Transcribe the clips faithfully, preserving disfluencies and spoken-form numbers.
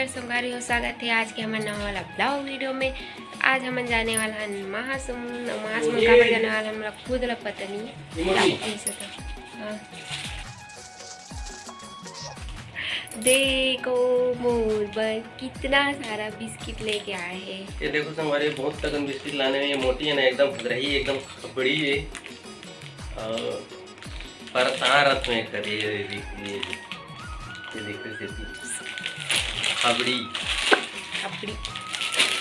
संगवारी हो, स्वागत हे आज के हमर नवा वाला vlog video में। आज हमन जाने वाला हन महासमुंद, अउ महासमुंद काबर जाने वाला हन, हमला खुद ला पता नहीं हे। जाबो कइसे तो। हाँ। देखो मोर बर कितना सारा बिस्किट लेके आए हे। ये देखो संगवारी, बहुत तकन बिस्किट लाने में, ये मोटी हे ना, एकदम खदरही, एकदम खबड़ी हे। अउ परतारत में करिए रे दीदी, ये देखते से खबड़ी। खबड़ी,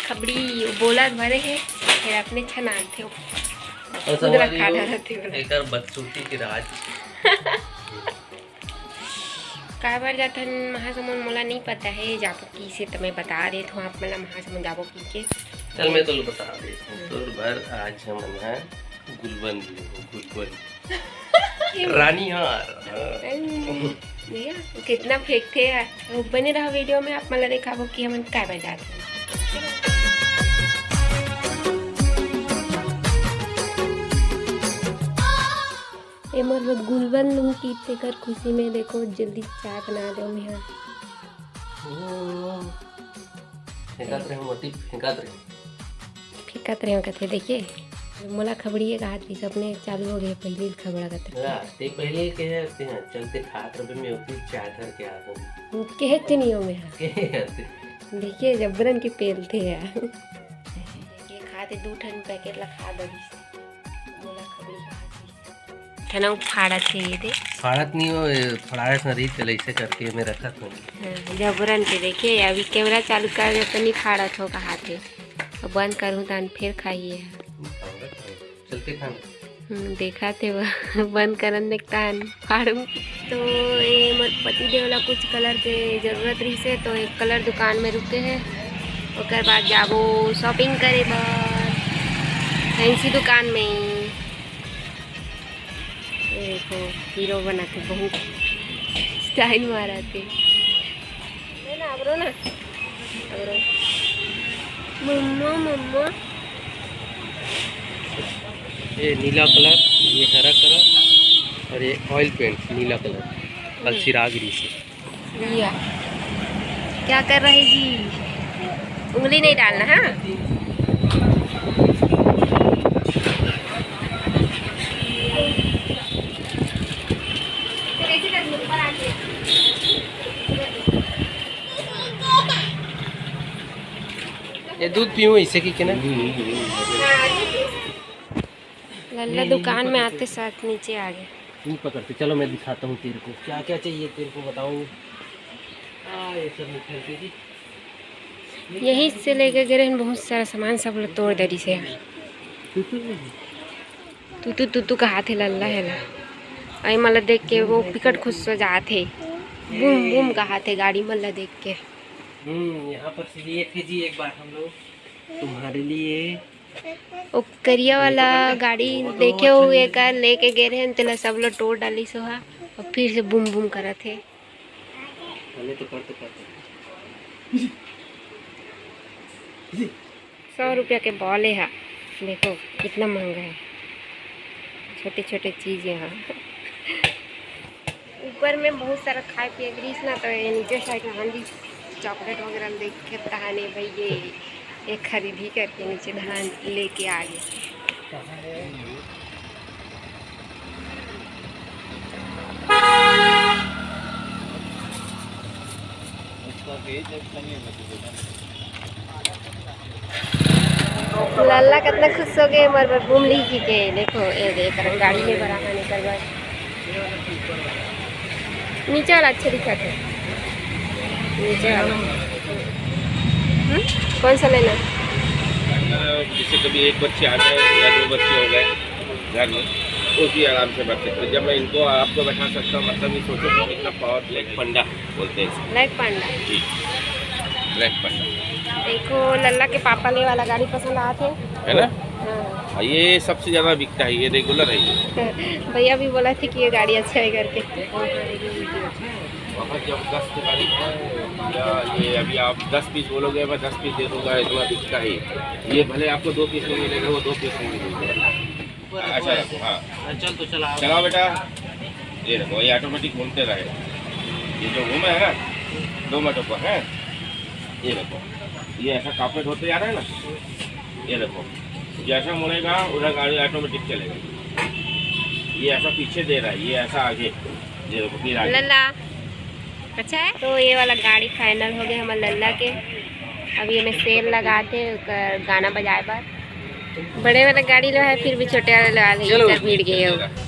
खबड़ी, वो बोला भरे हे, फिर अपने छनान थे। अउ खुद संगवारी रखा हो, डालत हे बोला। एकर बदसूरती के राज। काबर जाथन महासमुंद, मोला नहीं पता हे, जाबो कइसे त मैं बता देत हूँ आप मन ला महासमुंद जाबो कहिके। चल, मैं तो बता देत हूँ। हम्म। तोर बर आज हमन ह गुलबंद लेबो, गुलबंद। रानी हार। हाँ। अरे, भैया, कितना फेंकथे यार। तो बने रहो video में, आप मन ला देखाबो कि हमन काय बजात हन। ए मोर बर गुलबंद लूँ कि तेकर खुशी में देखो जल्दी चाय बना दे मेहा। हम्म। फेंकत रहे मोती, फेंकत रहे। फेंकत रहे कथे, देखिए, मोला खबड़िए कहात रहिस, अपने चालू हो गए, पहले ही खबड़ा कथे। ला, ते पहले कहे रहते हैं, चलते खात रहे में होती चाय धर के आ गई। कहे ते नहीं हो मेहा। कहे रहते। देखिए, जबरन के पेलथे यार। ये खाते दू ठन packet ला खा दबिस। मोला खबड़ी कहात रहिस। थना फाड़त हे ये दे। फाड़त नहीं हो, ये फाड़त न रही, तेला ऐसे करके मैं रखत हूँ। हाँ, जबरन के देखे, अभी camera चालू कर दे तो नहीं फाड़त हो कहात हे। अब बंद करूँ तान फिर खाइए। चलते खाना। हम्म, देखा थे वो बंद करन देखता हन, फाड़ू। तो ये मोर पति देव ला कुछ colour के जरूरत रहिसे, तो एक colour दुकान में रुके हे, ओकर बाद जाबो shopping करे बर fancy दुकान में। ये देखो, hero बना के बहुत style मारा थे। ले ना, अब रो ना। अब रो। मम्मा, मम्मा। ये नीला colour, ये हरा colour और ये oil paint नीला colour। कल हम्म। चिराग रही से। लिया। क्या कर रहे जी? उंगली नहीं डालना, हाँ? ये दूध पीऊँ इसे कि के ना? लल्ला दुकान में आते साथ नीचे आ गए। नहीं पकड़ते, चलो मैं दिखाता हूँ तेरे को क्या क्या चाहिए, तेरे को बताऊँ। हाँ, ये सब निकल के जी। यहीं से लेके गए रहन बहुत सारा सामान, सब लोग तोड़ दे रही से। तू तू तू तू कहात हे लल्ला हे ला। आई मला देख के वो बिकट खुश हो जात हे। बूम बूम कहात हे गाड़ी मला देख के। हम्म, यहाँ पर से लिए थे जी एक बार हम लोग तुम्हारे लिए। वो करिया वाला गाड़ी देखे हुए का लेके गए रहन, तेला सब लोग तोड़ डालिस हा और फिर से बूम बूम करत हे। पहले तो कर, तो कर, तो कर। सौ रुपया के ball हे हा, देखो कितना महंगा हे। छोटे छोटे चीज हे हा। ऊपर में बहुत सारा खाए पिए के रहिस ना, तो ये नीचे side में हम भी chocolate वगैरह देखे तहाने भाई ये, ये खरीदी करके नीचे धान लेके आ गए। लल्ला कितना खुश हो गए, मोर बर घूम ली जी के। देखो, ये देख, गाड़ी ले बर आना निकल बर। नीचे वाला अच्छा दिखा था, नीचे वाला। हम्म? कौन सा लेना? जैसे कभी एक बच्चे आ जाए या दो बच्चे हो गए घर में, तो भी आराम से बैठ सकते हैं। जब मैं इनको आपको बैठा सकता हूँ, मतलब, ये सोचो कि कितना पावर। ब्लैक पंडा बोलते हैं इसको। ब्लैक पंडा। जी, ब्लैक पंडा। देखो, लल्ला के पापा ले वाला गाड़ी पसंद आत हे। है ना? हाँ। और ये सबसे ज़्यादा बिकता है, ये रेगुलर है ये। भैया भी बोला थे कि ये गाड़ी अच्छा है करके। बहुत जबरदस्त गाड़ी है। या ये अभी आप दस पीस बोलोगे, मैं दस पीस दे दूंगा, इतना बिकता है। ये भले आपको दो पीस में मिलेगा, वो दो पीस में मिलेगा। अच्छा रखो, हाँ। चल तो चला। चलाओ बेटा, ये देखो, ये ऑटोमेटिक घूमते रहे। ये जो घूमे है ना, दो मिनट ऊपर है। ये देखो, ये ऐसा कार्पेट होते जा रहा है ना, ये देखो, जैसा मुड़ेगा उधर गाड़ी ऑटोमेटिक चलेगा। ये ऐसा पीछे दे रहा है, ये ऐसा आगे, ये देखो फिर आगे। लल्ला, अच्छा है। तो ये वाला गाड़ी फाइनल हो गया हमर लल्ला के। अब ये में सेल लगाते ओकर गाना बजाए बर। बड़े वाला गाड़ी लो है, फिर भी छोटे वाला लो है, चलो। इधर भिड़ गए हो।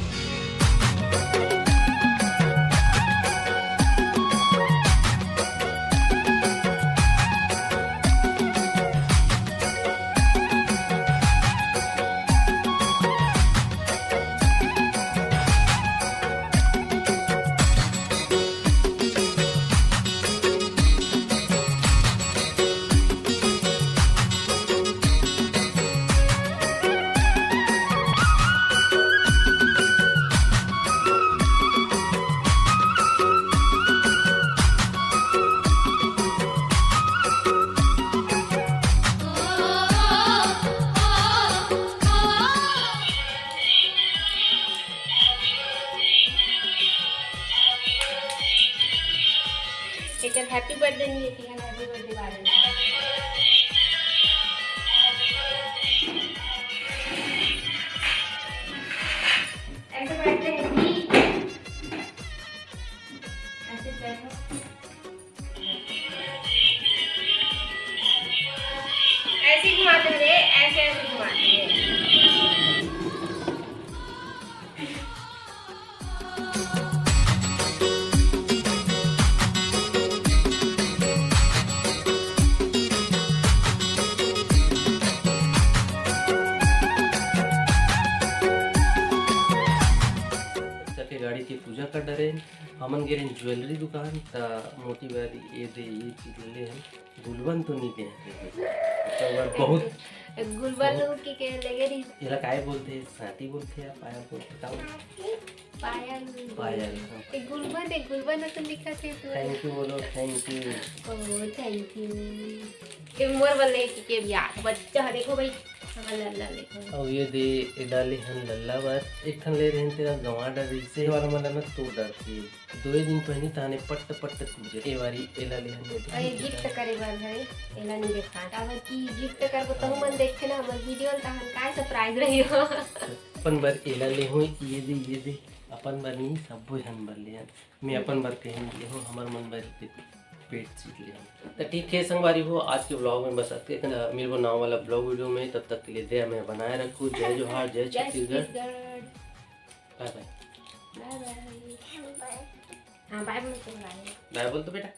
एकर हैप्पी बर्थडे नहीं है, एकर हैप्पी बर्थडे वाले। ऐसे बैठते हैं जी। ऐसे बैठो। ऐसे घुमाते हैं रे, ऐसे, ऐसे घुमाते हैं। अच्छा के गाड़ी के पूजा कर डरे। हमन गे रहेन ज्वेलरी दुकान, त मोती वाली ये दे, ये चीज ले लेन। गुलबन तो नहीं दे, तो अगर बहुत गुलबन बहुत लोग के, के लगे रही। एला काय बोलथे? सांटी बोलथे या पायल बोलथे? का बोलथे? पायल। पायल, हाँ। ए गुलबन, ए गुलबन तो लिखा थे तू। Thank you बोलो, thank you। ओ, thank you। ये मोर बल्ले की के भी यार, बच्चा है, देखो भाई, हमर लल्ला देखो। अब ये दे, एला ले हन लल्ला बर, एक ठन ले रहेन तेरा गंवा डर, इसे वाला मन ला ना तोड़ डरथे। दोए दिन पहिनी ताने पट्ट पट्ट टूट जाथे। ए बारी एला ले हन। अरे गिफ्ट करे बर भाई, एला नहीं देखा। काबर कि गिफ्ट करबो तहु मन देखथे ना हमर वीडियो ल, तहन काय सरप्राइज रही हो। अपन बर एला ले हो, ये दे, ये दे। अपन बर नहीं, सब्बो झन बर ले हन। मैं अपन बर कहीं ले हो, हमर मन बर बेडशीट ले हन। तो ठीक है संगवारी हो, आज के ब्लॉग में बस अतके। मिलबो नवा वाला ब्लॉग वीडियो में, तब तक के लिए दया में बनाए रखो। जय जोहार, जय जय छत्तीसगढ़। छत्तीसगढ़। बाय बाय। बाय बाय। हाँ, बाय बोल तो, बाय। बाय बोल तो बेटा।